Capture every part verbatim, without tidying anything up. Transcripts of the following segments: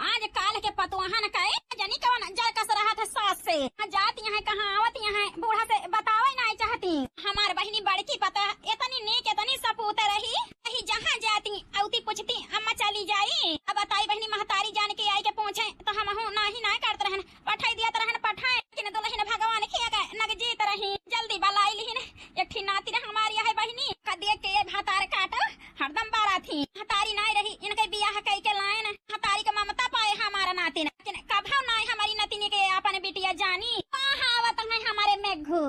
आज काल के पतोहन का ए जनी कवन जरकस रहत है सास से। हाँ, जाती हैं कहाँ आवती हैं, बूढ़ा से बतावे नाहीं चाहती। हमार बहिनी बड़की पतोह एतनी नीक, एतनी सपूत रही, कहीं जहाँ जाती अउती पूछती, "अम्मा चली जाई?" अब बताई बहिनी महतारी जान के आई के पूछे तो हमहू नाहीं नाहीं करत रहन, पठाई दियत रहन पठाए, लेकिन दुलहिन भगवान खिया के नगजीत रही, जल्दी बलाई लिहिन। एक ठी नाती रह हमारी है बहिनी, का देख के ये भातार काटो, हरदम बारा थी। महतारी नाहीं रही, इनके बियाह कई के लायन। महतारी के ममता पाए हमारा नातिन, लेकिन कभो नाहीं हमारी नतिनी के अपन बिटिया जानी। कहाँ आवत है हमारे मेघू?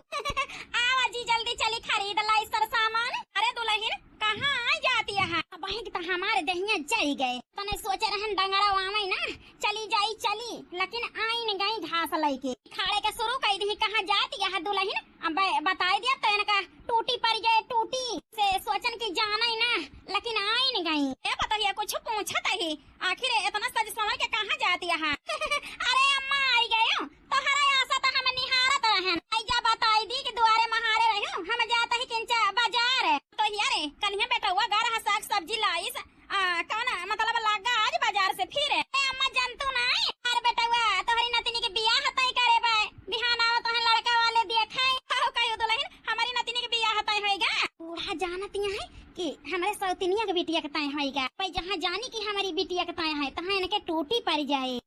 आवा जी, जल्दी चली खरीद लाई सर सामान। अरे दुलहिन, कहाँ आई जाती है? बहिन तो हमारे दहिया जरी गए। तने सोचे रहन डंगरा आवे ना, चली जाई चली, लेकिन आइन गई घास लइके। खाड़े के शुरू कई दी, कहाँ जाती है दुलहिन? अब बताई दिया तो इनका टूटी पड़ गए, टूटी से सोचन की जाना ही ना, लेकिन आइन गई। ए पतोहिया कुछ पूछत ही, आखिर इतना सज संवर के कहाँ जाती है? अरे अम्मा आई गयो, तोहरा आशा तो हम निहारत रहन। आई जा बताई दी कि दुआरे महारे रहो, हम जात ही किंचा बाजार। तो हिया रे, कलिया बेटवा गा रहा साग सब्जी लाइस, आ, कौन मतलब लागा आज बाजार से फिर? ए अम्मा, जानतू नाई? अरे बेटवा, तोहरी नतिनी के बियाह तय करे बा। बिहान आओ तोहन लड़का वाले देखाई। हो कहियो दुलहिन, हमारी नतिनी के बियाह तय होइगा। बूढ़ा जानत यहाँ है कि हमरे सौतिनिया के बिटिया के तय होइगा। भाई जहाँ जानी कि हमारी बिटिया के तय है, तहाँ इनके टूटी पड़ जाए।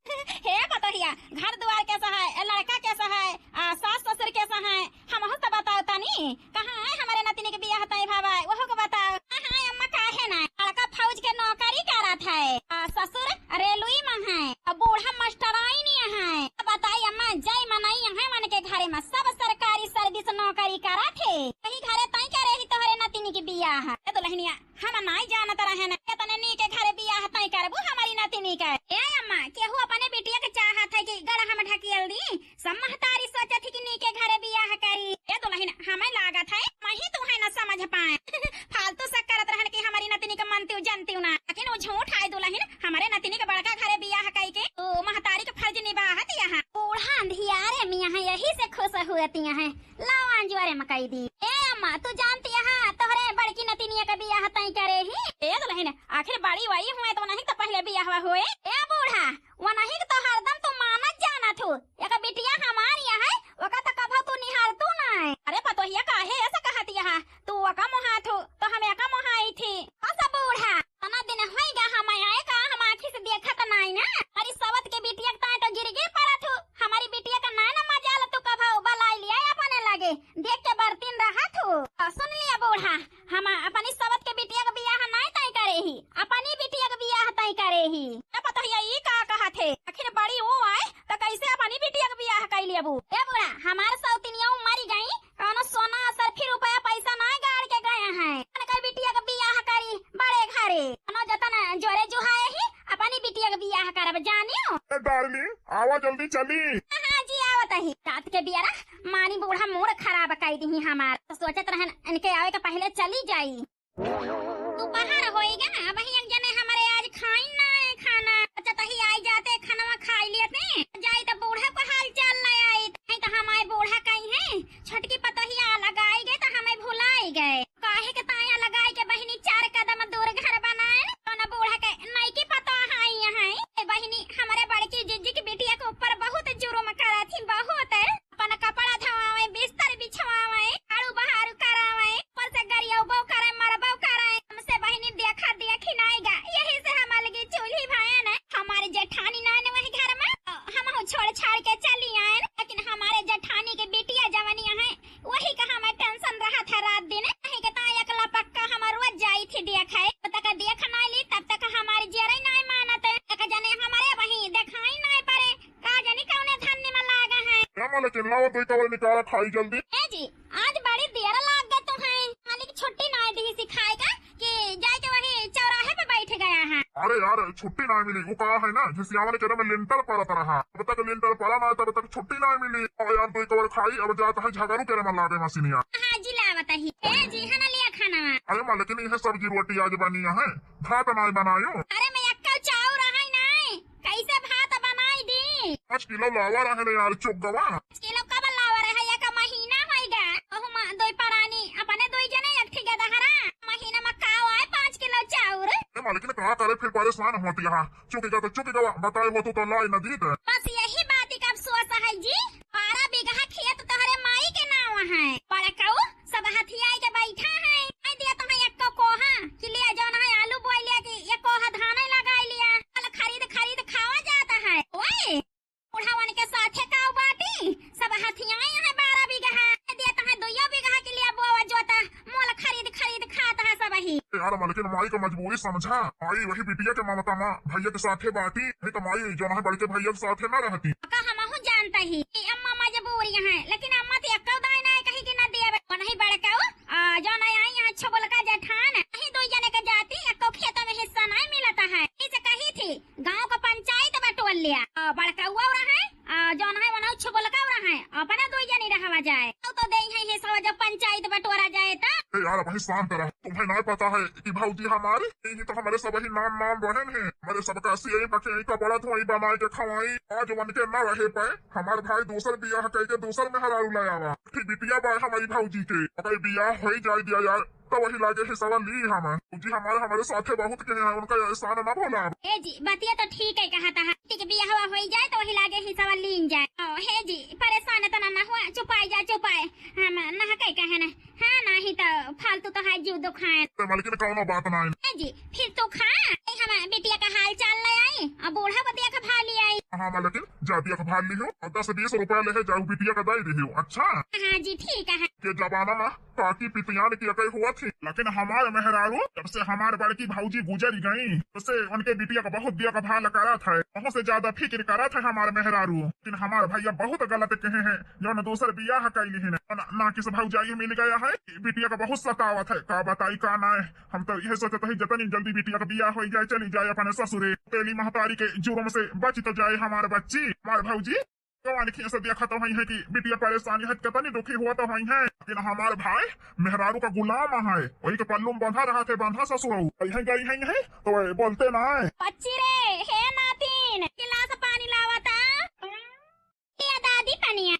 हे पतोहिया, घर दुआर कैसा है, लड़का कैसा है, आ, सास ससुर कैसा है, हमहू तो बताओ तनी, कहाँ है हमारे नतिनी के बियाह तय भावा, वहू के बताओ। हाँ, हाँ, अम्मा, काहे ना, लड़का फौज के नौकरी करत है, आ, ससुर रेलवे में है, आ, बूढ़ा मास्टराइन है। बताई अम्मा, जय मनई है मन के घरे में सब सरकारी सर्विस नौकरी करत है, वही घरे तय करे ही तोहरे नतिनी के बियाह। ए दुलहिनिया, हम नाई जानत रहे न, एतने नीके घरे बियाह तय करबू हमारी नतिनी के। ए अम्मा, केहू अपने बिटिया के चाहत है कि गड़हा में ढकेल दी? सब महतारी सोचत ही कि नीके घरे बियाह करी। ए दुलहिन, हमें लागत है, वही तू है न समझ पाए। फालतू शक करत रहन कि हमारी नतिनी के मनतिउ जनतिउ ना, लेकिन वो झूठ है दुलहिन, हमारे नतिनी के बड़का घरे बियाह कई के तू महतारी के फर्ज निभाहत यहाँ। बूढ़ा अंधियारे में यहाँ यही से खुश हुए तिया है। लाओ आंजुआरे में कई दी। ए अम्मा, तू जानती है, तोहरे बड़की नतिनिया का बियाह तय करे ही। ए दुलहिन, आखिर बड़ी वही हुए तो नहीं तो पहले बियाह हुए। ए बूढ़ा, वो नहीं तो हरदम तू मानत जानत हो। एक बिटिया हमारी है, ओका तो कभो तू निहार तू ना है। अरे पतोहिया, काहे ऐसा कहती है? तू ओका मोहात हो, तो हम एका मोहाई थी। बस बूढ़ा, इतना दिन होइगा हम आए का, हम आँखी से देखत नाई ना। अरे सवत के बिटिया के ताए तो गिर गिर पड़त हो। हमारी बिटिया का नाय ना मजाल तू कभो बलाई लिया अपने लगे, देख के बरतीन रहत हो। और सुन लिया बूढ़ा, हम अपनी सवत के बिटिया के बियाह नाय तय करे ही, अपनी बिटिया के बियाह तय करे ही। ए पतोहिया, ई का कहत है? आखिर बड़ी वो आए तो कैसे अपनी बिटिया के बियाह कर लेबू? ए बूढ़ा, हमार सौतिनिया मरी गई, कौनो सोना असरफी रुपया पैसा ना गाड़ के गए हैं। उनकर बिटिया के बियाह करी बड़े घरे। कौनो जतन जोरे जुहाए ही अपनी बिटिया के बियाह करब, जानियो। ए डार्लिंग, आवा जल्दी चली। हाँ, हाँ जी, आवत ही। रात के बियारा मानी बूढ़ा मूड खराब कई दिही हमार। तो सोचत रहन इनके आवे के पहले चली जाई। दोपहर होइगा, अबही एक जने हमरे आज खाइन ना है खाना। सोचत ही आई जाते खानवा खाई लेते, जाई तो बूढ़ा को हाल चाल ले आई। नहीं तो हमारे बूढ़ा कहीं है, छोटकी पतोहिया लगाई गए तो हमें भुलाई गए। काहे के ताया लगाई के बहिनी चार कदम दूर घर बनाए, तो न बूढ़ा के नईकी पतोह आई है। ए बहिनी, हमरे बड़की जिज्जी की बिटिया के ऊपर बहुत जुर्म करत ही, बहुत। अपन कपड़ा धोवावे, बिस्तर बिछवावे, झाड़ू बहारू करावे, ऊपर से गरियौबो करे, मरबो करे। हमसे बहिनी देखा देखी नाई गा, यही से हम अलगी चूल्ही भयन। हमारे जेठानी नान वही घर में, हम छोड़ छाड़ के चली आयन, लेकिन हमारे जेठानी के बिटिया जवनिया है, वही का हमें tension रहत है रात दिन। नहीं के ता एकला पक्का हम रोज जाई थी देखे, तब तक देख नाई ली, तब तक हमारी जेरे नाई मानत। एक जने हमारे वही देखाई नाई पड़े, का जानी कौने धन्य में लागा है। ए मालकिन, लावा दुई कवर निकाला खाई जल्दी। ए जी, आज बड़ी देर लाग गए तुम्हें। मालिक छुट्टी ना दी सिखाएगा कि जाए के वही चौराहे पे बैठ गया है। अरे यार, छुट्टी ना मिली, वो कहा है ना, घिसियावन के में लिंटर पड़त रहा, तब तक लिंटर पड़ा ना, तब तक छुट्टी ना मिली। और यार, दुई कवर खाई, अब जात है झगड़ू के में लागे मशीनिया। हाँ जी, लावत ही। ए जी, है ना लिया खाना? अरे मालकिन, यह सब्जी रोटी आज बनी है, भात ना बनायो। अरे मैं अक्कल चाउर है ना, कैसे भात बनाई दी? पाँच किलो लावा रहे ने यार, चुक गवा। पाँच किलो कब लावा रहे? एक महीना होइगा। ओहु मा दोई परानी, अपने दोई जने एक ठे गदहरा। महीना में का आए पाँच किलो चाउर? ए मालकिन, का करे? फिर परेशान होती है। चुक गवा तो चुक गवा, बताए होतू तो लाई न दीत। बस यही बात का अफसोस है जी, बारह बीघा खेत तोहरे माई के नाव है। बड़कऊ सब हथियाई के बैठा है, नहीं दिया तुम्हें एको कोहा कि लिया जौन है आलू बोई लिया कि एक कोहा धान लगाई लिया, कल खरीद खरीद खावा जाता है। ओए, बुढ़ावन के साथे काऊ बाटी, सब हथियाए हैं बारह बीघा, दिया तहाँ दुइयो बीघा के लिए बोआ जोता, मोल खरीद खरीद खात है सब ही। ए यार, मलकिन माई का मजबूरी समझा, माई वही बिटिया के ममता मा भैया के साथे बाटी, नहीं तो माई जौन है बड़के भैया के साथे ना रहती। का हमहू जानता ही कि अम्मा मजबूरी है, लेकिन अम्मा तो एक्को दाई ना कही कि ना देवे, नहीं बड़काऊ, आ, जौन आई यहाँ छबुलका जेठान, नहीं दो जने के जाती, एक्को खेतों में हिस्सा नहीं मिलता है, इसे कही थी। गाँव का पंचायत बटोर लिया। आ, बड़कउआ रहे, आ, जौन है वनऊ छुबुलका रहे, अपने दुई जनी रहवा जाए। तो, तो देई है हिस्सा जब पंचायत बटोरा जाए त। ए यार, अबही शांत रह। तुम्हें ना पता है कि भौजी हमारी, यही तो हमारे सब ही नाम नाम रहन है। हमारे सबका सियई बके, कपड़ा धोई, बनाए के खवाई। आज उनके ना रहे पाए, हमार भाई दूसर बियाह कइके दूसर मेहरारू ले आवा। ठीक बिटिया बा हमारी भौजी के, अगर बियाह होई जाए दिया यार, तो वही लागे हिस्सा ली हम। जी हमारे, हमारे साथे बहुत कहे हैं, उनका एहसान ना भुलाब। ए जी, बतिया तो ठीक है कहा था, ठीक बियाहवा होई जाए तो वही लागे हिस्सा लीन जाए। ओ, हे जी, परेशान इतना ना हुआ, चुपाई जा, चुपाए। हम ना कह कहे ना, हाँ, नहीं तो फालतू तो है जीव दुखाए। ए, मालकिन, कौनो बात ना है। ए जी, फिर तू खा, ए, हम बिटिया का हाल चाल ले आई, और बूढ़ा को देख भाली आई। हाँ, मालकिन, जा देख भाली हो, और दस बीस रुपया ले है, जाऊ बिटिया का दे रही हो, अच्छा? हाँ जी, ठीक है। के जमाना ना काकी पितियान की अकई हुआ थी, लेकिन हमार मेहरारू जब से हमार बड़की भौजी गुजर गई, तब से उनके बिटिया का बहुत देखभाल करत है, बहुत से ज्यादा फिक्र करत है हमार मेहरारू। लेकिन हमार भैया बहुत गलत कहे हैं, जौन दूसर बियाह कैली है, ना, ना किस भौजाई मिल गया है, बिटिया का बहुत सतावत है, का बताई का ना है। हम तो यह सोचत है जतनी जल्दी बिटिया का बियाह हो जाए, चली जाए अपने ससुरे, तेली महतारी के जुर्म से बच तो जाए हमार बच्ची, हमार भौजी। जवान खिया से देखत होई है कि बिटिया परेशानी है, कितनी दुखी हुआ तो होई है। लेकिन हमार भाई मेहरारू का गुलाम है, वही के पल्लू में बंधा रहा थे, बंधा ससुरऊ। कहीं गई है, है तो ये बोलते ना है। बच्ची रे, हे नातिन, गिलास पानी लावता। लिया दादी पनिया।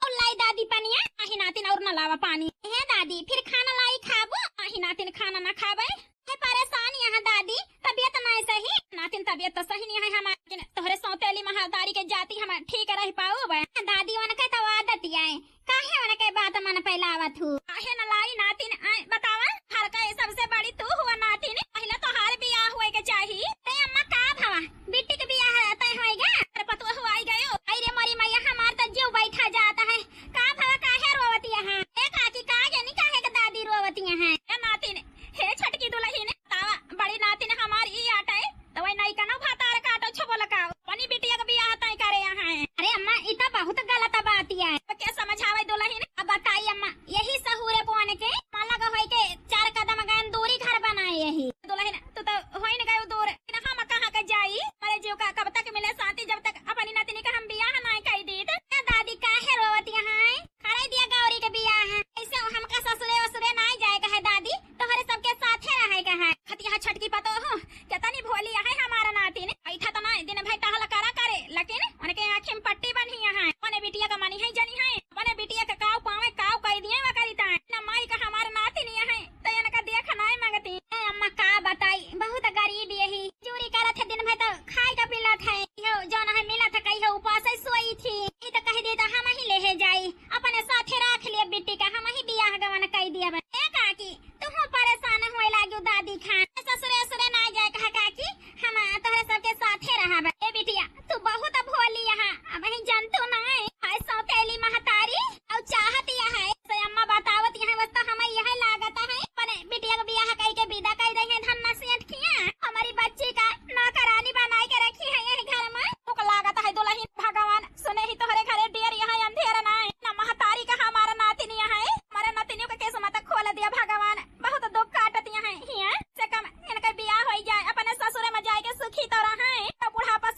और लाई दादी पनिया। आही नातिन और ना लावा पानी। हे दादी, फिर खाना लाई खाबो? आही नातिन खाना ना खाबे। है परेशान यहाँ दादी, तबियत नाय सही। नातिन तबियत तो सही नहीं है हमार, लेकिन तोहरे सौतेली महतारी के जाति हम ठीक रह पाउब। दादी उनके तो आदत आए, काहे उनके बात मन पे लावत हूँ? काहे न लाई नातिन, आए बतावा, घर का ये सबसे बड़ी तू हुआ नातिन, पहले तोहार बियाह होए के चाही। ते अम्मा का भवा, बिट्टी के बियाह तय होएगा, तेरे पतुआ हुआ आई गयो। आई रे मोरी मैया, हमार तो जीव बैठा जाता है। का भवा, काहे रोवती है? ए काकी, का जानी काहे के दादी रोवती है? ए नातिन, हे छोटकी दुलहिन, तावा बड़ी नातिन हमार ई आटे, तो वही नहीं कनो भातार काटो छबो लकाओ। अपनी बिटिया के बियाह तय करे यहाँ है। अरे अम्मा, ई तो बहुत गलत बात है। तो क्या समझावे दुलहिन? अब बताई अम्मा, यही सहूरे पोन के माला का होई के चार कदम गए दूरी घर बनाए यही। दुलहिन, तू तो होई न गयो दूर, लेकिन हम कहाँ के जाई? मरे जीव का कब तक मिले शांति, जब तक अपनी नतनी का हम बियाह ना कई दीत। ए दादी, काहे रोवत यहाँ है? करे दिया गौरी के बियाह है, ऐसे हमका ससुरे वसुरे ना जाए का है दादी, तोहरे सबके साथे रहे का है। खतिया छोटकी पतो हो, कितनी भोली है हमारा नातिन। बैठा तो ना दिन भर टहल करा करे, लेकिन उनके आँखें में पट्टी बनी है। अपने बिटिया का मनी है जनी है, अपने बिटिया का काव पावे काव कई दिए वा करी ताए। ना माई का हमारा नातिन है, तो इनका देख ना मांगती। ए अम्मा का बताई, बहुत गरीब यही, चोरी करत है दिन भर तो खाए का मिलत है, यो जौन है मिलत है कहियो उपास ही सोई थी। ई तो कह दी तो हम ही ले जाई, अपने साथे राख लिए बिट्टी का, हम ही बियाह गवन कई दिया। ए काकी, तुहूँ परेशान होए लागू दादी खान। ससुरे ससुरे ना जाए कहा काकी, हम तोहरे सबके साथे रहब। ए बिटिया, तू बहुत भोली यहाँ, अब ही जंतु ना है। हाय सौतेली महतारी, और चाहती है। से अम्मा बतावत यहाँ बस तो हमें यह लागत है, अपने बिटिया का बियाह कई के विदा कई दे हैं धन्ना सेठ किया। हमारी बच्ची का नौकरानी बनाए के रखी है यही घर में। तुक लागत है दुलहिन, भगवान सुने ही तोहरे घरे देर यहाँ अंधेर ना है। ना महतारी का हमारा नातिन यहाँ है, हमारे नातिनियों का किस्मत खोल दिया भगवान। बहुत दुख काटत यहाँ है हिया। से कम इनका बियाह होई जाए, अपने ससुरे में जाए के सुखी तो रहे, तो बुढ़ापा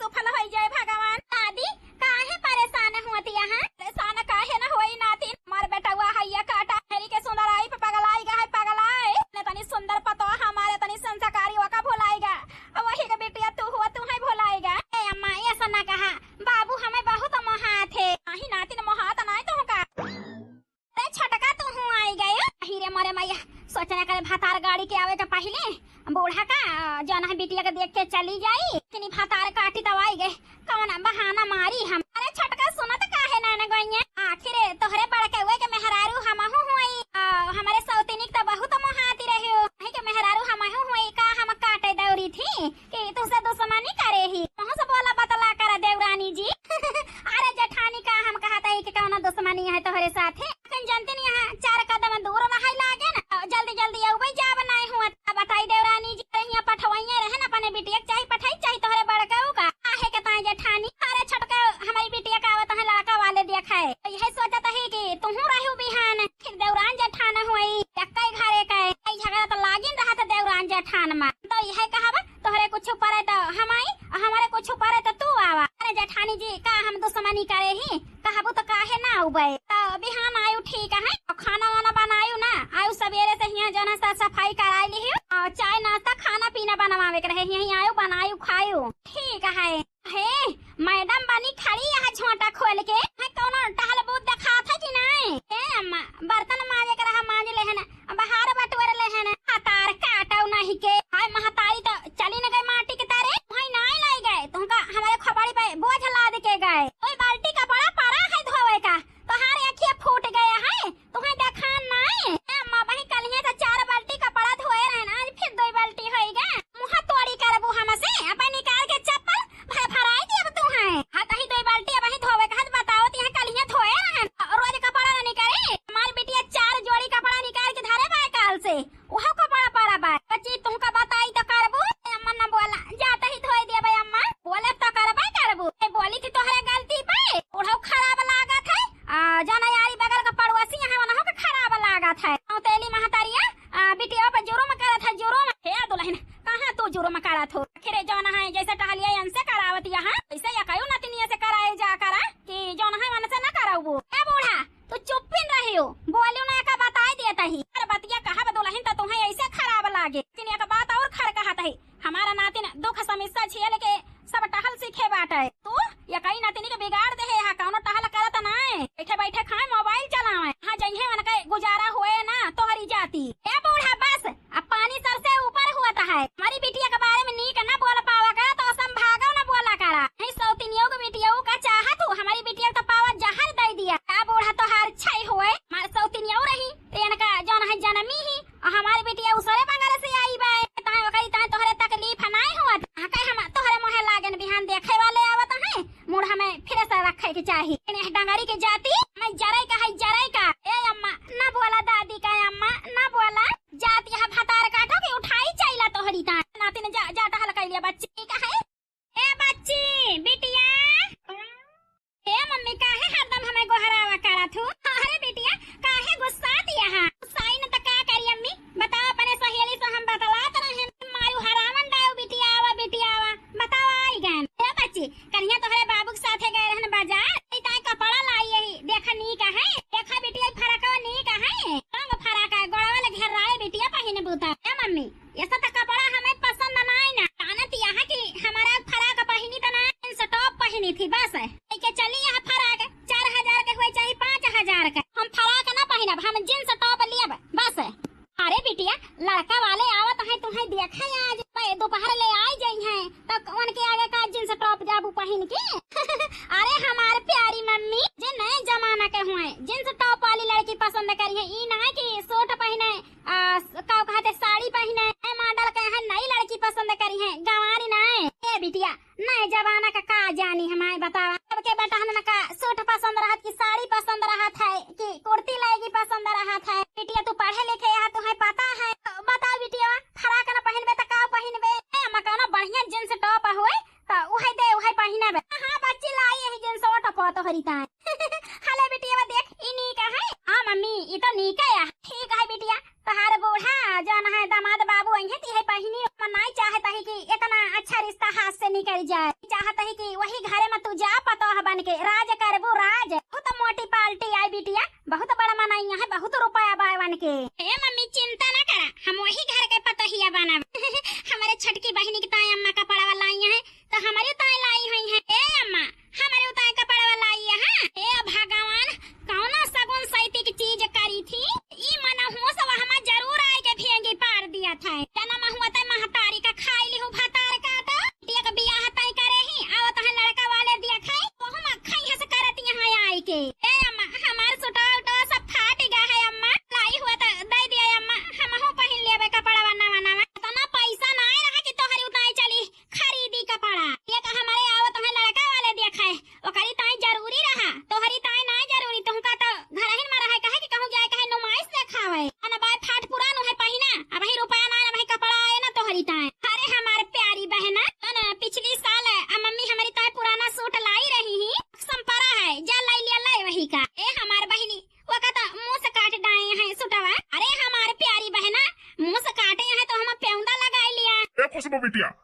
जाई, तिनी भतार काटी तब आई गए। कौन बहाना मारी हम? अरे छोटका, सुनत काहे ना न गइया? आखिर तोहरे बड़कउए के मेहरारू हमहू हुई, आ, हमरे सौतिनिक त बहुत मोहाती रहियो। वही के मेहरारू हमहू हुई का हम काटे दौरी थी कि तुझसे दुश्मनी करे ही? मुँह से बोला बतला कर देवरानी जी। अरे जेठानी, का हम कहत ही कि कौनो दुश्मनी है तोहरे साथे? अखन जनती नहीं, यहाँ चार कदम दूर रहै लागे न, जल्दी जल्दी अउबै जाब नाहीं हुआ। अब बताई देवरानी जी, अरे हियाँ पठवइया रहे न अपने बिटिया के, चाहे पठाई चाहे तोहरे बड़कऊ का। काहे के ताई जेठानी? अरे छोटका, हमरी बिटिया का आवत है लड़का वाले देखाए, तो यह सोचत ही कि तुहूँ रहू बिहान, फिर देवरान जेठान हुई, एक्कै घरे का, ई झगड़ा तो लागिन रहत देवरान जेठान मा। तो यह कहब तोहरे कुछ परे तो हम आई, हमरे कुछ परे तो तू आवा। अरे जेठानी जी, का हम दुश्मनी करे ही? कहबू तो काहे ना आउबे? तो बिहान आयु ठीक है, और खाना वाना बनायु ना, आयु सवेरे से हियाँ जौन है सा-, सफाई कराई लिहियो, और चाय नाश्ता खाना पीना बनवावे के रहे, यहीं आयु बनायु खायु। ठीक है। हे, मैडम बनी खड़ी यहाँ झोंटा खोल के, है कौनो टहल बूत देखात है कि नहीं? ए अम्मा, बर्तन माजे के रहा माज लेहन, बहार बटोर लेहन, हतार काटौ नहीं के। हाय महतारी तो चली न गए माटी के तारे, वहीं नाई लाई गए, तुमका हमारे खोपड़ी पे बोझ लाद के गए। ओए बाल्टी कपड़ा पड़ा है धोवे का, तोहार अखिया फूट गया है, तुम्हें देखान नाई। ए अम्मा बही कलिहे तो चार बाल्टी कपड़ा धोए रहन, आज फिर दो बाल्टी होई गए। मुँह तोड़ी करबू हमसे, अपन निकाल के चप्पल, भर भराई देब तू है। हाँ, तही दो बाल्टी अबही धोवे कहत बतावत यहाँ कलिया धोए रहन। रोज कपड़ा ना निकाले। हमार बिटिया चार जोड़ी कपड़ा निकाल के धरे बा काल से। वह कपड़ा पड़ा बा। बच्ची तुमका बताई तो करबू। अम्मा ना बोला, जाता ही धोए देबे अम्मा। बोले तो करबे करबू। ए बोली थी तोहरे गलती पे। ओढ़ो खराब लागत है। आ, जाना यारी बगल का पड़ोसी यहाँ वनहो के खराब लागत है। औ तेली महतारिया, आ, बिटिया पे जुर्म करत है, जुर्म। हे दुल्हन, कहाँ तू जुर्म करत हो? आखिर जौन है, जैसे टहलिया इनसे करावत यहाँ, वैसे या कयो नतिनिया से कराए जा करा कि जौन है, उनसे न कराऊ। ए बूढ़ा, तू चुप्पिन रहियो, बोलियो ना, का बताई देत ही। अरे बतिया कहब दुल्हन, तो तुम्हें ऐसे खराब लागे, लेकिन एक बात और खर कहत है, हमारा नातिन दुख समस्या झेल के सब टहल सीखे बाटे। तू या कई नातिनी के बिगाड़ दे है, यहाँ कौनो टहल करत ना है, बैठे बैठे खाए, मोबाइल चलावे, हाँ जइहे उनका गुजारा हुए ना तोहरी जाती। ए बूढ़ा, बस अब पानी सर से ऊपर हुआ है। हमारी बिटिया के बारे में नीक ना बोल पावा करा, तो असंभागो ना बोला करा। नहीं सौतिनियों के बिटियों का चाहत हूँ, हमारी बिटिया तो पावा जहर दे दिया। का बूढ़ा तोहार छई हुए, हमार सौतिनियों रही, तो इनका जौन है जन्मी ही, और हमारी बिटिया उसरे बंगल से आई बा, ताए ओकरी ताए तोहरे तकलीफ नाई हुआ। हाँ, कहे हम तोहरे मुँहे लागन बिहान देखे वाले आवत हैं, मूड़ हमें फिर से रखे के चाही। इन्हें डंगरी के जाती, मैं जरई का है, जरई का। ए अम्मा, ना बोला दादी का, अम्मा, ना बोला। जाती है भतार काटो के उठाई चाइला तोहरी ताए। नातिन जा, जा टहल कैलिया बच्ची का है। ए बच्ची, बिटिया। ए मम्मी, काहे हरदम हमें गोहरावा करत हूँ? अरे बिटिया, काहे गुस्सात यहाँ? गुस्साई न त का करी अम्मी? बताओ, अपने सहेली से हम बतलात रहन। मारू हरावन डाऊ, बिटिया आवा, बिटिया आवा। बताओ, आई गन। ए बच्ची, कन्हिया तोहरे बाबू के साथे गए रहन बाजार। ई ताई कपड़ा लाई यही। देखा नीक है। देखा बिटिया, ई फरकवा नीक है। रंग फरक है, गोड़वा ले घेर्राए बिटिया पहिने बूता। ए मम्मी, ऐसा त कपड़ा हमें पसंद नाई ना। जानत यहाँ कि हमारा फराक पहिनी त ना, जींस टॉप पहिनी थी बस। लेके चली यहाँ फराक, चार हजार के हुए चाहे पाँच हजार के। हम फराक ना पहिनब, हम जींस टॉप लियब बस। अरे बिटिया, लड़का वाले आवत हैं, तुम्हें देखे आज, पे दोपहर ले आई जाई हैं, तो उनके आगे का जींस टॉप जाबू पहिन के? अरे हमार प्यारी मम्मी, जे नए जमाना के हुए, जींस टॉप वाली लड़की पसंद करी है, ई ना कि सूट पहिने, आ, स-, का कहते, साड़ी पहिने, ए मॉडल के है, नई लड़की पसंद करी है, गंवारी ना। ए बिटिया, नए जमाना का का जानी हमारे, बतावा। सबके बेटहन का सूट पसंद रहत कि साड़ी पसंद रहत है कि कुर्ती लेगी पसंद रहत है। बिटिया, तू पढ़े लिखे है, तुम्हें पता है। तो बताओ बिटिया, फराक न पहिनबे तो का पहिनबे? ए अम्मा, कौनो बढ़िया जींस टॉप हुए तो उहे दे, उहे पहिनबे। हाँ बच्ची, लाई यही जींस टॉप तोहरी ताए। हले बिटिया, देख, ई नीक है। हाँ मम्मी, ई तो नीक है। ठीक है बिटिया, तोहार बूढ़ा जौन है दामाद बाबू अइहे ती है पहिनी, मन नाई चाहत है कि इतना अच्छा रिश्ता हाथ से निकल जाए। चाहत है कि वही घरे में तू जा पतोह बन के राज करबू राज। बहुत मोटी पार्टी आई बिटिया, बहुत बड़ा मनइया है, बहुत रुपया बा वन के। ए मम्मी चिंता ना करा, हम वही घर के पतोहिया बनब। हमारे छोटकी बहिनी के ताए अम्मा कपड़ा वाला आई है, तो हमारे उताए लाई हुई है। ए अम्मा, हमारे उताए कपड़वा लाई है। हे भगवान, कौनो सगुन सैतिक चीज करी थी। ई मनहूस वहमा जरूर आए के भेंगी पार दिया था। जनम हुआ ते महतारी का खाई लिहू भतार का तो।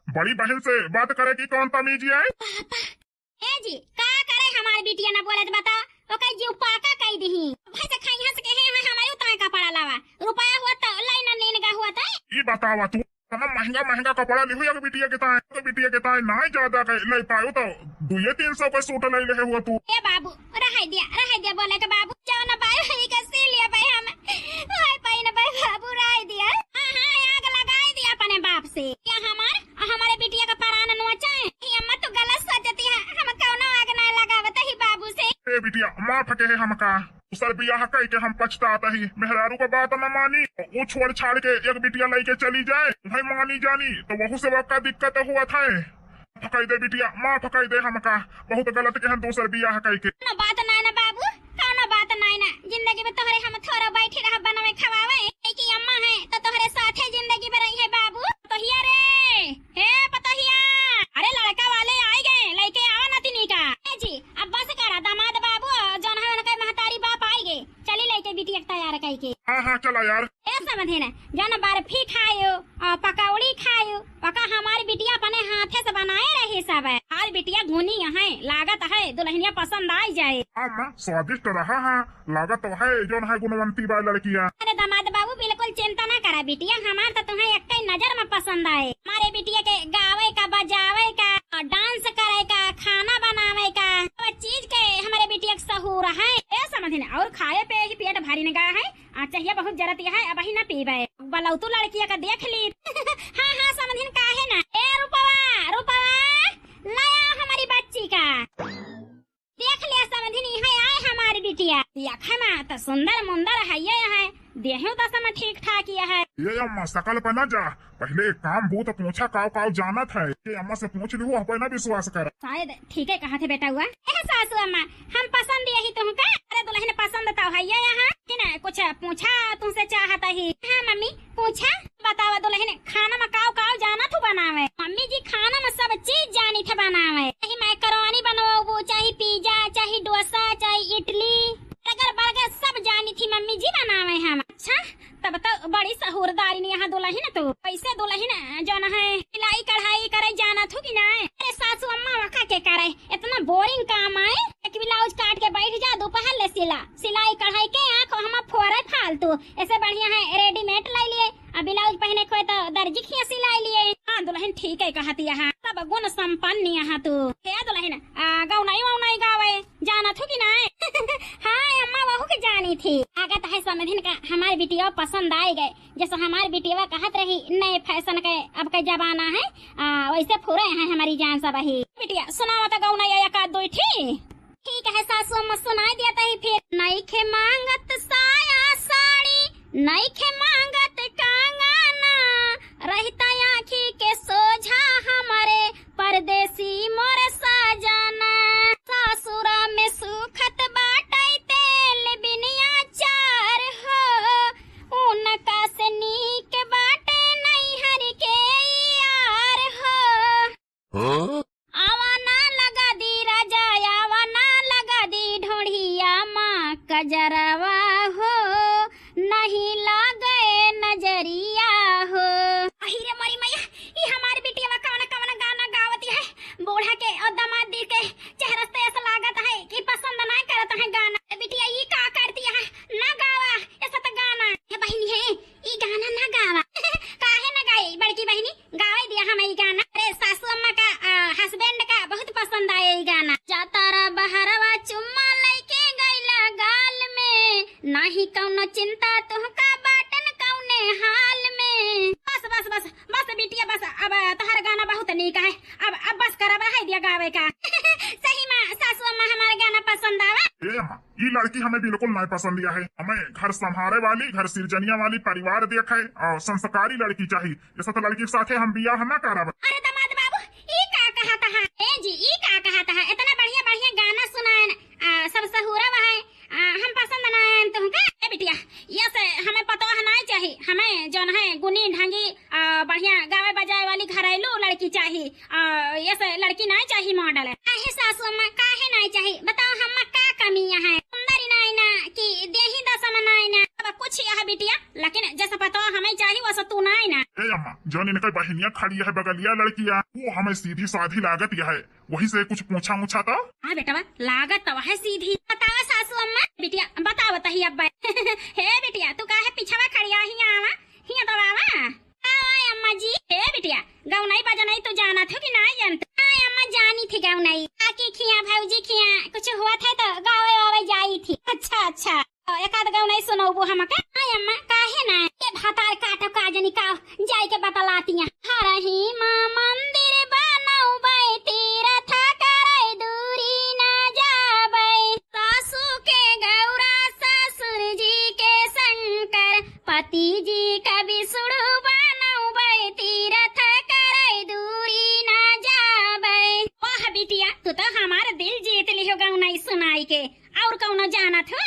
बड़ी बहिन से बात करे की कौन तमीज है? पापा, ए जी, का करे हमार बिटिया न बोलत बताओ, ओकर जीव पाका कई दिही। भैंस खाई हंस के हे, हे हमारे उतना कपड़ा लावा, रुपया हुआ तो लाई न नीन गा हुआ तो। ई बतावा तू, इतना महंगा महंगा कपड़ा लिहु एक बिटिया के ताए, तो बिटिया के ताए ना ज्यादा के ले पायो तो दुए तीन सौ के सूट ले ले हुआ तू। ए बाबू, रह दिया, रह दिया बोले के बाबू, जौन बायो ही के सी लिया भाई हम, हाय पाई न भाई बाबू, रह दिया। हाँ, हाँ, आग लगाई दिया अपने बाप से। या हमार, हमारे बिटिया का परान नोचे। ये अम्मा तू गलत सोचती है, हम कौनो आग ना लगावत ही बाबू से। ए बिटिया, माफ कहे हमका, दूसर बियाह कई के हम पछतात ही, मेहरारू का बात न मानी, उ छोड़ छाड़ के एक बिटिया लइके चली जाए, भाई मानी जानी, तो वहू से वक्का दिक्कत हुआ था। माफ कई दे बिटिया, माफ कई दे हमका, बहुत गलत के हम दूसर बियाह कई के। कौनो बात नाय ना बाबू, कौनो बात नाय ना, जिंदगी में तोहरे हम थोड़ा बैठी रह बनवे खवावे, कि अम्मा है तो तोहरे साथे जिंदगी में रही है बाबू। पतोहिया रे, हे पतोहिया, अरे लड़का वाले आई गए, लइके आवा नतिनी का। ए जी, अब बस करा दामाद बाबू, जौन है उनका महतारी बाप आई गए, चली लइके बिटिया के तैयार कई के। हाँ, हाँ, चला यार। ए समधिन, जौन बर्फी खायो और पकौड़ी खायो, ओका हमारी बिटिया अपने हाथे से बनाए रही सब। आज बिटिया घुनी है, लागत है दुल्हनिया पसंद आई जाए। हाँ माँ, स्वादिष्ट रहा है, लागत तो है जौन है गुणवंती बा लड़किया। अरे दामाद बाबू बिल्कुल चिंता ना करा बिटिया, हमार तो तुम्हें एक ही नजर में पसंद आए। हमारे बिटिया के गावे का, बजावे का, डांस करे का, खाना बनावे का, सब चीज के हमारे बिटिया के सहूर है। ए समधिन, और खाए पे ही पेट भरी न गया है। आ, चाहिए बहुत जरूरत है, अब ही ना पीबे। बलौतू लड़किया का देख ली। हाँ, हाँ, समधिन काहे ना। ए रूपवा, रूपवा, लाया हमारी बच्ची का। देख लिया समधिन, यहाँ आए हमारी बिटिया। देखे मा तो सुंदर मुंदर है ये है, देहू तो सम ठीक ठाक ये है। ये अम्मा सकल पे ना जा, पहले एक काम बूत पूछा काव काव जानत है। ये अम्मा से पूछ लिहू, अपने ना विश्वास कर। शायद ठीक है कहा थे बेटा हुआ। ए सासू अम्मा, हम पसंद यही तुमका। अरे दुल्हन पसंद तो है ये यहाँ, कि ना कुछ पूछा तुमसे चाहत ही। हाँ मम्मी पूछा। बतावा दुल्हन, खाना में काव काव जाना थू बनावे? मम्मी जी खाना में सब चीज जानी थे बनावे, चाहे मैकरोनी बनवाबू, चाहे पिज्जा, चाहे डोसा, चाहे इडली, बर्गर, बर्गर सब जानी थी मम्मी जी बनावे हम। अच्छा, तब तो बड़ी सहूरदारिन यहाँ दुल्हन तू। कैसे दुल्हन जौन है सिलाई कढ़ाई करे जाना थू कि ना? अरे सासू अम्मा वका के करे, इतना बोरिंग काम आए। एक ब्लाउज काट के बैठ जा, दोपहर ले सिला, सिलाई कढ़ाई के आँख हम फोरे फालतू। ऐसे बढ़िया है रेडीमेड लाई लिए, अब ब्लाउज पहने खोए तो दर्जी खिया सिलाई लिए। हाँ दुल्हन ठीक है कहत यहाँ, सब गुण संपन्न यहाँ तू। हे दुल्हन, आ, गौनाई वौनाई गावे जाना थू कि ना? हाँ अम्मा वहू के जानी थी। लागत है समधिन का हमारे बिटिया पसंद आए गए, जैसे हमार बिटिया कहत रही नए फैशन के अब के जमाना है, आ, वैसे फुरे हैं हमारी जान सब ही। बिटिया सुनावा तो गौना या एक आध दो ठी। ठीक है सासू अम्मा सुनाई दिया तही फिर। नइखे मांगत साया साड़ी, नइखे मांगत कंगना, रहता आँखी के सोझा हमारे परदेसी मोर सजना। सासुरा में सुखत बाटै तेल बिनिया चार हो, उनका से नीक बाटे नैहर के यार हो। हाँ? आवा ना लगा दी राजा, आवा ना लगा दी ढोढ़िया मा कजरवा हो, नहीं लागे नजरिया हो। अही रे मोरी मैया, ई हमार बिटिया कवन कवन गाना गावती है। बूढ़ा के और दामाद दी के चेहरा से ऐसा लागत है कि पसंद ना करत है गाना। बिटिया ई का करती है, ना गावा ऐसा तो गाना। हे बहिनी है, ई गाना ना गावा। काहे ना गाई बड़की बहिनी? गावे दिया हम ई गाना। अरे सासू अम्मा का, आ, हस्बैंड का बहुत पसंद आए ई गाना। जा तारा बहरवा चुम्मा लइके गइला गाल में, नाही कौनो चिंता तुहका बाटन कौने हाल में। बस, बस, बस, बस बिटिया बस, अब तोहर गाना बहुत नीक है, अब, अब बस कर, अब रह दिया गावे का। सही में सासू अम्मा हमार गाना पसंद आवा। ए अम्मा, ई लड़की हमें बिल्कुल नहीं पसंद है। हमें घर संभारे वाली, घर सिरजनिया वाली, परिवार देखे और संस्कारी लड़की चाहिए। ऐसा तो लड़की के साथे हम बियाह ना करब। अरे दामाद बाबू, ई का कहत है? ए जी, ई का कहत है? इतना बढ़िया बढ़िया गाना सुनाएन, आ, सब सहूरा है, आ, हम पसंद ना आएन तुमका। ए बिटिया, ये से हमें पतोह नहीं चाहिए, हमें जौन है गुनी ढंगी, आ, बढ़िया गावे बजाए वाली घरेलू लड़की चाहिए। आ, ये से लड़की नहीं चाहिए मॉडल। काहे सासू अम्मा, काहे नहीं चाहिए? बताओ, हम्मा का कमी है? सुंदरी नहीं ना, कि देही दसम नहीं ना? अब कुछ यह बिटिया, लेकिन जैसा पतोह हमें चाहिए, वैसा तू नहीं ना। ए अम्मा, जौन इनकर बहिनिया खड़ी है बगलिया लड़किया, वो हमें सीधी साधी लागत यह है, वही से कुछ पूछा मुछा तो। हाँ बेटवा, लागत तो है सीधी। बतावा सासू अम्मा, बिटिया बतावा तही अब्बा। हे बिटिया, तू काहे पिछवा खड़ी आ, हिया आवा, हिया तो आवा। आवा अम्मा जी। हे बिटिया, गौनई बजनई तू जानत हो कि नाई जानत? हाँ अम्मा, जानी थी गौनई। आके खिया भौजी खिया कुछ हुआ था तो गावे वावे जाई थी। अच्छा अच्छा, तो एक आध गौनई सुनौबू हमका? हाँ अम्मा, काहे ना? ये भातार काटो का जनी का, जाई के बतलातिया। हरही माँ मंदिर बनौबै, तीरथ करै दूरी ना जाबै। सासू के गौरा ससुर जी के शंकर, पति जी का विष्णु बनौबै, तीरथ करै दूरी ना जाबै। वाह बिटिया, तू तो हमार दिल जीत लिहो गौनई सुनाई के। और कौनो जानत हो?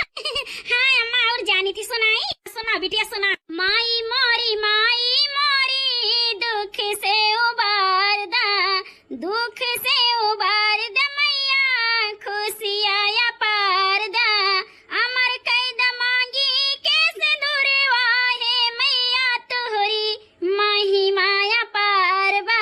हाँ अम्मा, और जानी थी सुनाई। सुना बिटिया सुना। माई मोरी, माई मोरी, दुख से उबार दा, दुख से उबार दा मैया, खुशिया अपार दा, अमर कई दा मांगी के सिंदूरवा, हे मैया तोहरी महिमा अपार बा।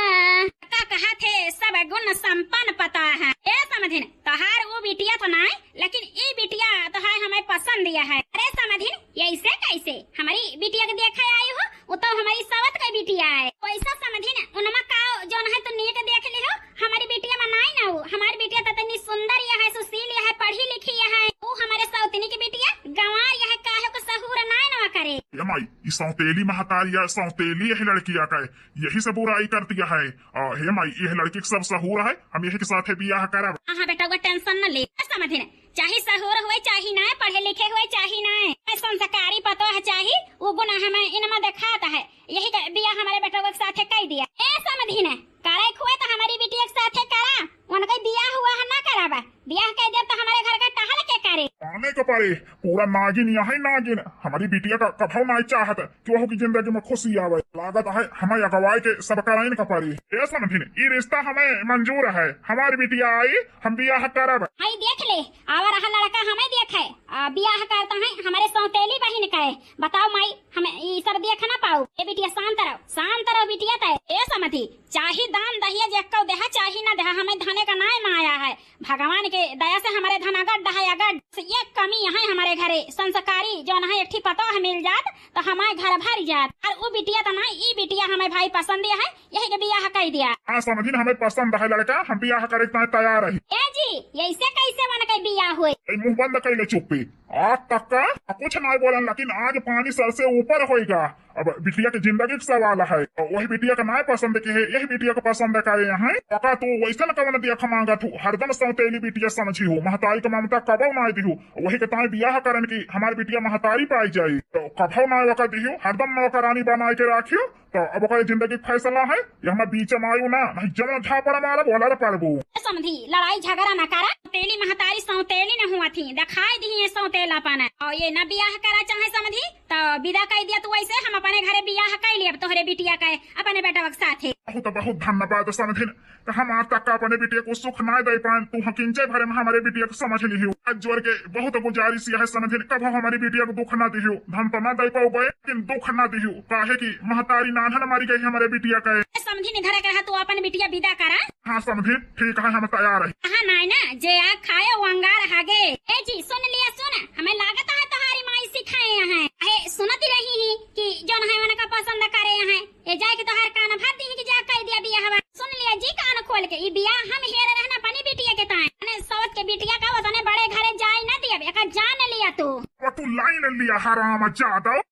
का कहा थे, सब गुण संपन्न पता है। ए समधिन, तोहार ऊ बिटिया तो नाय, लेकिन ई बिटिया तोहार हमें पसंद यह है। अरे समधिन, ऐसे कैसे? हमारी बिटिया के देखे आई हो, वो तो हमारी सवत का बिटिया है। वैसा समधिन, उनमा का जौन है तो नीक देख ली हो, हमारी बिटिया में नाई ना हो। हमारी बिटिया तो इतनी सुंदर यह है, सुशील यह है, पढ़ी लिखी यह है। वो हमारे सौतनी की बिटिया गंवार यह है, काहे को सहूर नाई ना करे। ये माई, ई सौतेली महतारिया, सौतेली यही लड़किया का है, यही से बुराई करती है। आ, हे माई, यह लड़की के सब सहूर है, हम यही के साथे बियाह करब। हाँ बेटा, वो टेंशन न ले, समधिन, चाहे सहूर हुए, चाहे ना, पढ़े लिखे हुए, चाहे ना, संस्कारी पतोह चाही, वो गुण हमें इनमा देखात है, यही के बियाह हमारे बेटवा के साथे कई दिया। ए समधिन, करे खुए तो हमारी बिटिया के साथे करा, उनका बियाह हुआ है ना कराबा, बियाह कई दिया तो हमारे घर का टहल के करे। आने के पड़े, पूरा नागिन यहाँ नागिन, हमारी बिटिया का कभो ना चाहत कि वहू की जिंदगी में खुशी आवे। लागत है हमें अगवाई के सब कराइन का पड़ी। ए समधिन, ई रिश्ता हमें मंजूर है, हमारी बिटिया आई, हम बियाह करब। हाय देख ले, आवा रहा लड़का हमें देखे, आ, बियाह करता है हमारे सौतेली बहिन का है। बताओ माई, हम ई सब देख ना पाऊ। ए बिटिया शांत रहो, शांत रहो बिटिया तय। ए समधी, चाही दान दहिया जे कौ देहा, चाही ना देहा, हमें धने का नाय माया है। भगवान के दया से हमारे धन अगड है, अगड से एक कमी यहाँ हमारे घरे, संस्कारी जौन है एक ठी पतोह मिल जात तो हमारे घर भर जात। और ऊ बिटिया तो ना, ई बिटिया हमें भाई पसंद है, यही के बियाह कई दिया। हाँ समधिन, हमें पसंद है लड़का, हम बियाह करे के तैयार है। ए जी, ऐसे कैसे मन के बियाह हुए? ए मुंह बंद कर ले चुप्पी। आज तक का कुछ ना बोलन, लेकिन आज पानी सर से ऊपर होएगा। अब बिटिया के जिंदगी के सवाल है, और वही बिटिया का ना पसंद के है, यही बिटिया का पसंद करे यहाँ। पका तू वैसन कवन देख मांगत हूँ, हरदम सौतेली बिटिया समझी हूँ, महतारी का ममता कबो ना दी हूँ। वही के ताई बियाह करन की हमारी बिटिया महतारी पाई जाई, तो कभो ना वका दी हूँ, हरदम नौकरानी बनाए के राखियो। तो अब ओकर जिंदगी के फैसला है, ये हमारे बीच में आयु ना, नहीं जमा झापड़ मारब, ओलर पड़बू। ए समधी, लड़ाई झगड़ा ना करा, सौतेली महतारी सौतेली न हुआ थी, दिखाई दी ये सौतेलापन। और ये ना बियाह करा चाहे समधी, तो विदा कई दिया तू, ऐसे हम अपने घरे बियाह कई लियब तोहरे बिटिया के अपने बेटवा के साथे। बहुत बहुत धन्यवाद समधिन, तो हम आज तक का अपने बिटिया को सुख ना दे पाए, तू हकिंचे भरे में हमारे बिटिया को समझ लिहियो। हाथ जोड़ के बहुत गुजारिश यह है समधिन, कभो हमारी बिटिया को दुख ना दिहियो, धन तो ना दे पाओ बे, लेकिन दुख ना दिहियो, काहे कि महतारी नान्हन मरी गई हमारे बिटिया का। समधिन इधर एक रहा, तू अपन बिटिया विदा करा। हाँ समधिन, ठीक है, हम तैयार है। हाँ नाय ना, जे आग खाए वो अंगार हागे। ए जी सुन लिया, सुन, हमें लागत है तुम्हारी माई सिखाए हैं। अरे सुनती रही ही कि जौन है उनका पसंद करे हैं, ये जाए कि तोहार कान भर दी कि जा कह दिया बियाह हवा। सुन लिया जी कान खोल के, ई बियाह हम हेर रहना अपनी बिटिया के ताए। अने सौत के बिटिया का वतने बड़े घरे जाए न दिया, एका जान लिया तू। वो तू लाइन लिया हराम जादव।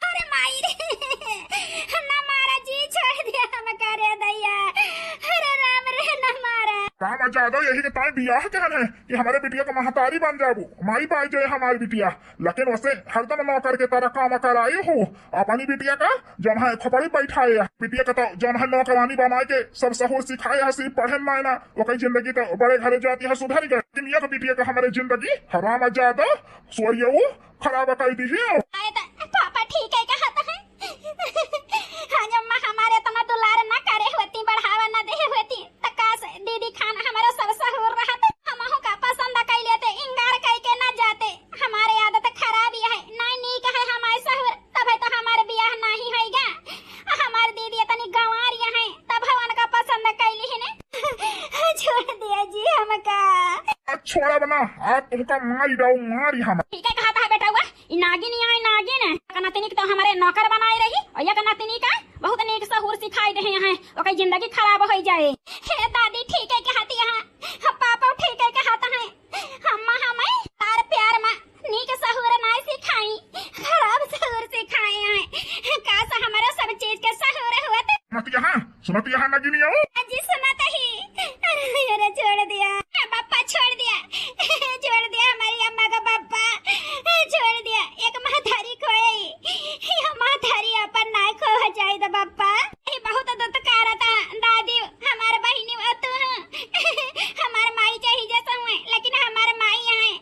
अरे माई रे, ना मारा जी, छोड़ दिया हमका रे दैया। अरे राम रे, ना मारा। राम जादव यही के ताए बियाह के हन है कि हमारे बिटिया का महतारी बन जाबू, माई पाई जाए हमारी बिटिया। लेकिन वैसे हरदम नौकर के तरह काम कराई हो। अपनी बिटिया का जौन है खोपड़ी बैठाए, बिटिया का तो जौन है नौकरानी बनाए के सब सहूर सिखाए है, सिर्फ पढ़े ना ना, वो कई जिंदगी तो बड़े घरे जाती है सुधर गए। लेकिन ये तो बिटिया का हमारे जिंदगी हराम जादव सोरियो खराब कर दी है। आए तो पापा ठीक है कहत है। हाँ अम्मा, हमारे इतना दुलार ना करे होती, बढ़ावा ना दे होती, तो काश दीदी खान हमारा सब सहूर रहत, हमहू का पसंद कर लेते, इंगार कई के ना जाते। हमारे आदत खराब ही है, ना नीक है हमारे सहूर, तब है तो हमारे बियाह नहीं होइगा। छोड़ब ना, आज तुमका मारी डाऊ, मारी हम। ठीक है कहत है बेटवा, ई नागिन यहाँ नागिन है। एक नतिनी के तो हमरे नौकर बनाए रही और एक नतिनी का बहुत नीक सहूर सिखाई देहे हैं, ओकर जिंदगी खराब होइ जाए। हे दादी, ठीक है कहत है, हम पापा ठीक है कहत है। अम्मा, हमें तार प्यार मा नीक सहूर नाय सिखाई, खराब सहूर सिखाए हैं। काश हमारा सब चीज के सहूर होत। सुनत यहाँ, सुनत यहाँ नगिनिया। अजी सुनत ही। अरे, अरे छोड़ दिया। बप्पा छोड़ दिया। छोड़ दिया हमारी अम्मा का बप्पा। छोड़ दिया। एक महतारी खोए। ये महतारी अपन नाय खो जाए तो बप्पा। ये बहुत दुत्कार था दादी। हमार बहिनी वो तू हूँ। हमार माई चाही जैसा हुए, लेकिन हमार माई आए।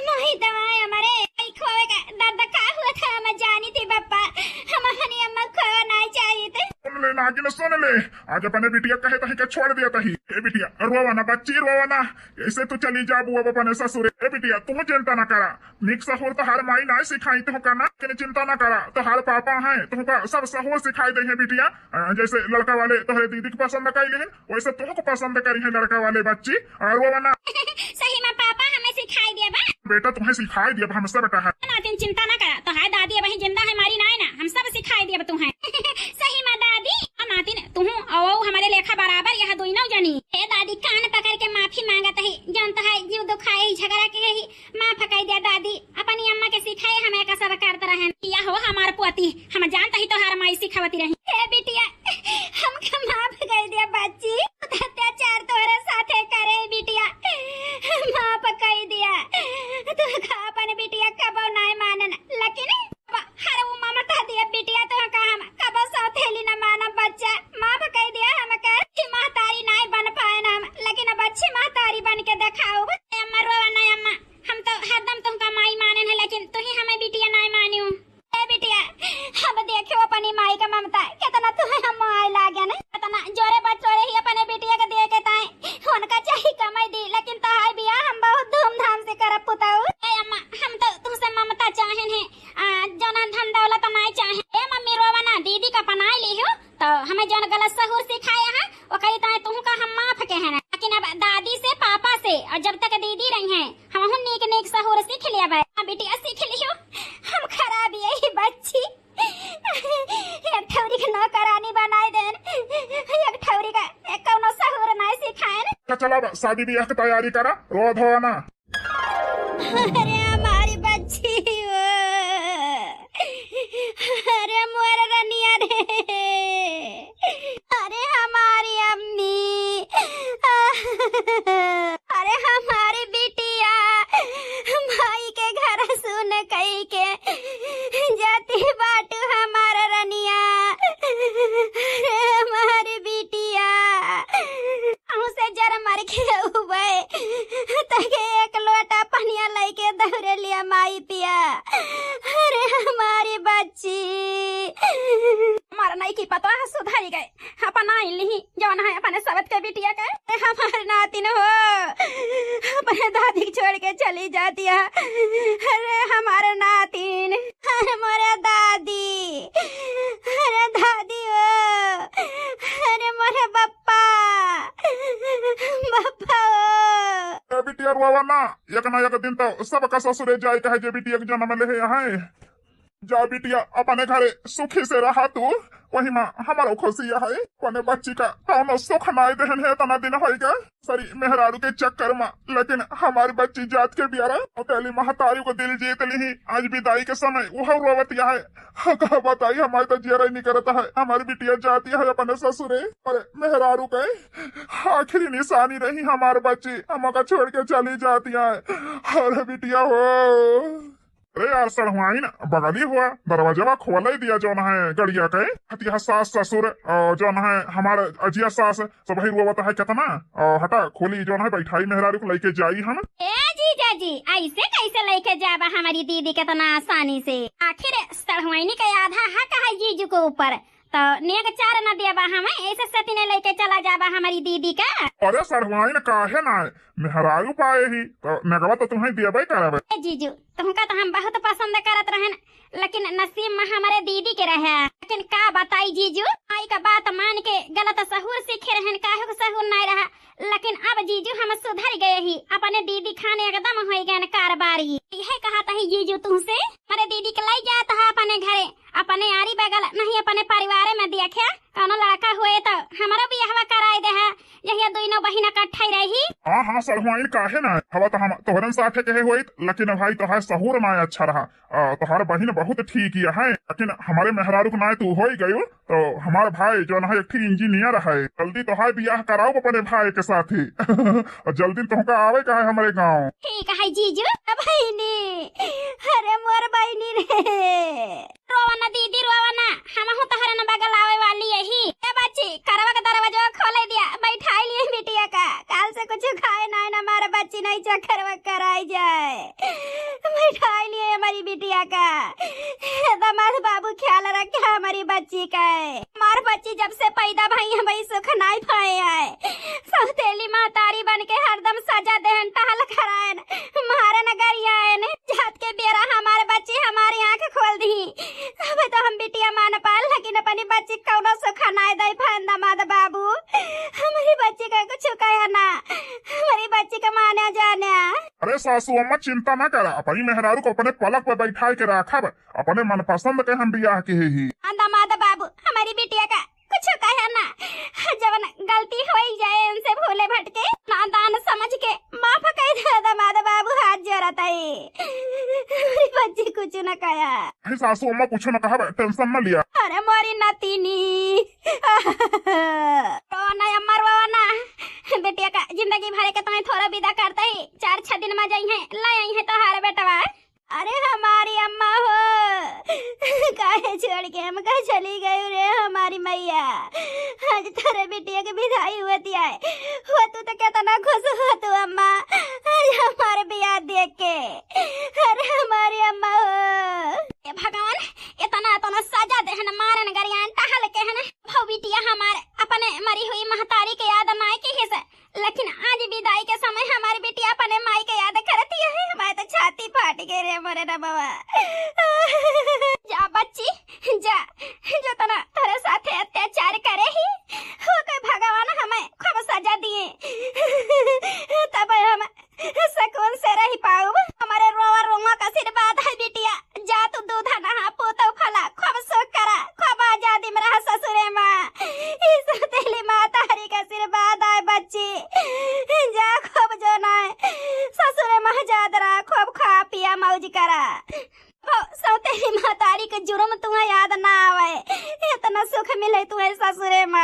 माई दवाए हमारे। माई खोवे का दर्द का हुआ था, हम जानी थी बप्पा। हम अपनी अम्मा खोवे नहीं चाहिए थे। सुन ले नागिन, सुन ले, आज अपने बिटिया कहे तही के छोड़ दिया तही। ए बिटिया, रोवा ना बच्ची, रोवा ना, ऐसे तो चली जाबू अब अपने ससुरे। ए बिटिया, तू चिंता ना करा, निक सहूर तोहार माई नाय सिखाई तुहका ना, लेकिन चिंता ना करा, तोहार पापा हैं, तुहका सब सहूर सिखाई देहे बिटिया। अ, जैसे लड़का वाले तोहरे दीदी के पसंद कई लेहिन, वैसे तुहको पसंद करी है लड़का वाले बच्ची। और वो बना सही मा पापा हमें सिखाई दिया बा। बेटा तुम्हें सिखाई दिया बा, हम सब बेटा है। नातिन चिंता ना करा, तोहार दादी अबही जिंदा है, मारी नाय ना, हम सब सिखाई दिया बा तुम्हें। सही मा दादी, आ नातिन तुहू औ हमारे लेखा बराबर यह दोनों जनी। हे दादी कान पकड़ के माफी मांगत ही, जानता है जीव दुखाए ही झगड़ा के ही, माफ कई दिया दादी, अपनी अम्मा के सिखाए हमें का सब करत रहन। या हो हमार पोती, हम जानत ही तोहार माई सिखावती रही। हे बिटिया, हमका माफ कई दिया बच्ची, अत्याचार तोहरे साथे करे बिटिया, माफ कई दिया। तू का अपन बिटिया कबो नाय मानन, लेकिन हर वो ममता दिया बिटिया, तो का हम कबो सौतेली न मानब बच्चा, माफ कई दिया हमके। अच्छी महतारी नाय बन पाए ना हम, लेकिन अब अच्छी महतारी बन के देखाओ। अम्मा रोवा ना अम्मा, हम तो हरदम तुमका माई माने हैं, लेकिन तू ही हमें बिटिया नाय मानियो। ए बिटिया, अब देखियो अपनी माई का ममता, कितना तुम्हें हम माय लागे न, कितना जोरे बचोरे ही अपने बिटिया के दे के ताए, उनका चाही कमाई दी, लेकिन तहाई बियाह हम बहुत धूमधाम से करब पुताऊ। ए अम्मा, हम तो तुमसे ममता चाहेन है, आ, जौन धन दौलत नाय चाहे। ए मम्मी रोवा ना, दीदी का पनाय ली हो। तो हमें जौन गलत सहूर सिखाए हैं, ओकरी ताई तुहू का हम माफ कहे हैं। लेकिन अब दादी से, पापा से, और जब तक दीदी रही हैं, हमहू नीक नीक सहूर सीख लेबै। हाँ बिटिया, सीख लियो। हम खराब यही बच्ची, एक ठौरी के नौकरानी बनाए देन, एक ठौरी का एक कौनो सहूर नाय सिखाएन। तो चला अब शादी ब्याह की तैयारी करा, रो धोवा ना। अरे हमारी बच्ची हो, अरे मोर रनिया रे, अरे हमारी अम्मी, अरे हमारी बिटिया, माई के घर सुन कई के जाती बाटू हमार रनिया, अरे हमारी बिटिया। हमसे जर मर के उबे, तके एक लोटा पनिया लइके दौड़े लिया माई पिया। अरे हमारी बच्ची। हमार नइकी पतोह सुधरी गए, अपनाई लिही जौन है अपने सबत के बिटिया के। हमार नातिन हो, अपने दादी के छोड़ के चली जाती है। अरे हमार नातिन, अरे मोरे दादी, अरे दादी हो, अरे मोरे बप्पा, बप्पा हो। ए बिटिया रोवा ना, एक ना एक दिन तो सबका ससुरे जाए कहे जे बिटिया के जन्म ले है। जा बिटिया, अपने घरे सुखी से रहा तू, वही मा हमारो खुशी है। अपने बच्ची का कौनो सुख नाय देहन है, इतना दिन होइगा सरी मेहरारू के चक्कर मा, लेकिन हमारी बच्ची जात के बियारा, अकेली महतारी को दिल जीत ली। आज विदाई के समय वह रोवत है। हाँ, का बताई, हमारी तो जियरा ही नहीं करता है, हमारी बिटिया जाती है अपने ससुरे। अरे मेहरारू के आखिरी निशानी रही हमार बच्ची, हमका छोड़ के चली जाती है। अरे बिटिया हो। अरे यार सड़हुआइन, बगली हुआ, दरवाजवा खोले दिया जौन है गड़िया के। हतिया सास ससुर, अ, जौन है हमार अजिया सास, सब ही रोवत है कितना। अ, हटा खोली जौन है बैठाई मेहरारू को लइके जाई हम। ए जीजा जी, ऐसे कैसे लइके जाबा हमारी दीदी कितना आसानी से? आखिर सड़हुआइनी का आधा हक है जीजू के ऊपर। तो नेग चार न देबा हमें, ऐसे सतीने लेके चला जाबा हमारी दीदी का। अरे सड़हुआइन काहे ना, मेहरारू पाए ही तो नेगवा तो तुम्हें देबे करबे। ए जीजू, तुमका तो हम बहुत पसंद करत रहन, लेकिन नसीब में हमारे दीदी के रहे। लेकिन का बताई जीजू, माई का बात मान के गलत सहूर सीखे रहन, काहे को सहूर नहीं रहा। लेकिन अब जीजू हम सुधर गए ही, अपने दीदी खाने एकदम होइ गए न कारबारी। यह कहत ही जीजू तुमसे, हमरे दीदी के लइ जात ह अपने घरे, अपने आरी बगल नहीं अपने परिवारे में देखे, कउनो लड़का होए तो हमरो बियाहवा कराइ देहा, जहिया दुइनो बहिन इकट्ठा ही रही। हाँ, हाँ, सड़हुआइन काहे ना, हवा तो हम तोहरन साथे कहे होइत, लेकिन भाई तोहार सहूर ना अच्छा रहा। आ, तोहार बहिन बहुत ठीक ही है, लेकिन हमरे मेहरारू के नाय तू होइ गयो, तो हमार भाई जौन है एक ठी इंजीनियर है, जल्दी तोहार बियाह कराउब अपने भाई के साथे। और जल्दी तोहका आवे का है हमरे गाँव। ठीक है जीजू, बहिनी, अरे मोर बहिनी रे। रोवा ना दीदी, रोवा ना, हमहू तोहरे न बगल आवे वाली यही। ए बच्ची, करवा के दरवाजा खोले दिया, बैठाइ लिए बिटिया का। काल से कुछ खाए नाय ना, हमार बच्ची नहीं चक्करवा कराइ जाए। बैठाइ लिए हमरी बिटिया का। दमाद बाबू ख्याल रखे हमरी बच्ची का। हमार बच्ची जब से पैदा भई, हम ई सुख नाय पाए आए। सौतेली महतारी बन के हरदम सजा देहन, टहल कराएन, मारन गरियाएन। जात के बेरा हमार बच्ची हमारी आँख खोल दी। अब तो हम बिटिया मान पाल, लेकिन अपनी बच्ची कउनो सुख नाय दे पाएन दमाद बाबू। हमरी बच्ची का कुछ कहे ना, हमरी बच्ची का माने जाने। अरे सासू अम्मा, चिंता ना करा, अपनी मेहरारू को अपने पलक पे बैठाए के राखब, अपने मनपसंद के हम बियाह के ही। हाँ दमाद बाबू, हमरी बिटिया का कुछ कहे ना, जवन गलती होइ जाए उनसे भूले भटके, नादान समझ के माफ कइ दे दमाद बाबू, हाथ जोड़त है। हमरी बच्ची कुछ न कहा। अरे सासू अम्मा, कुछ न कहा, tension न लिया। अरे मोरी नतिनी। रो ना अम्मा, रो ना। बिटिया का जिंदगी भरे के तुम्हें थोड़ा विदा करते ही, चार छह दिन में जइहैं, लइ अइहैं तोहार बेटवा। अरे हमारी अम्मा हो, काहे छोड़ के हमका चली गयू रे हमारी मैया? आज तोरे बिटिया के विदाई होती है, हो तू तो कितना खुश हो तू अम्मा, आज हमार बियाह देख के। अरे हमारी अम्मा हो। ए भगवान, इतना, इतना सजा देहन, मारन गरियान, टहल केहन। भौ बिटिया हमार अपने मरी हुई महतारी के याद नाय किहिस, लेकिन आज विदाई के समय हमार बिटिया अपने माई के याद करती है। हमार तो छाती फाट गए रे मोरे रबवा। जा बच्ची, जा, जतना तोरे साथे अत्याचार करे ही, ओके भगवान हमें खूब सजा दिए, तब हम सुकून से रहि पाउब। हमरे रोवा रोवा का आशीर्वाद है बिटिया। जा तू दूध नहा, पोतौ फला, खूब सुख करा, खूब आजादी में रहा ससुरे मा। ई सौतेली महतारी का आशीर्वाद आए बच्ची। जा खूब जो नाय ससुरे मा आजाद रहा, खूब खा पिया मौज करा। ओ सौतेली महतारी के जुर्म तुम्हें याद ना आवे, इतना सुख मिले तुम्हें ससुरे मा।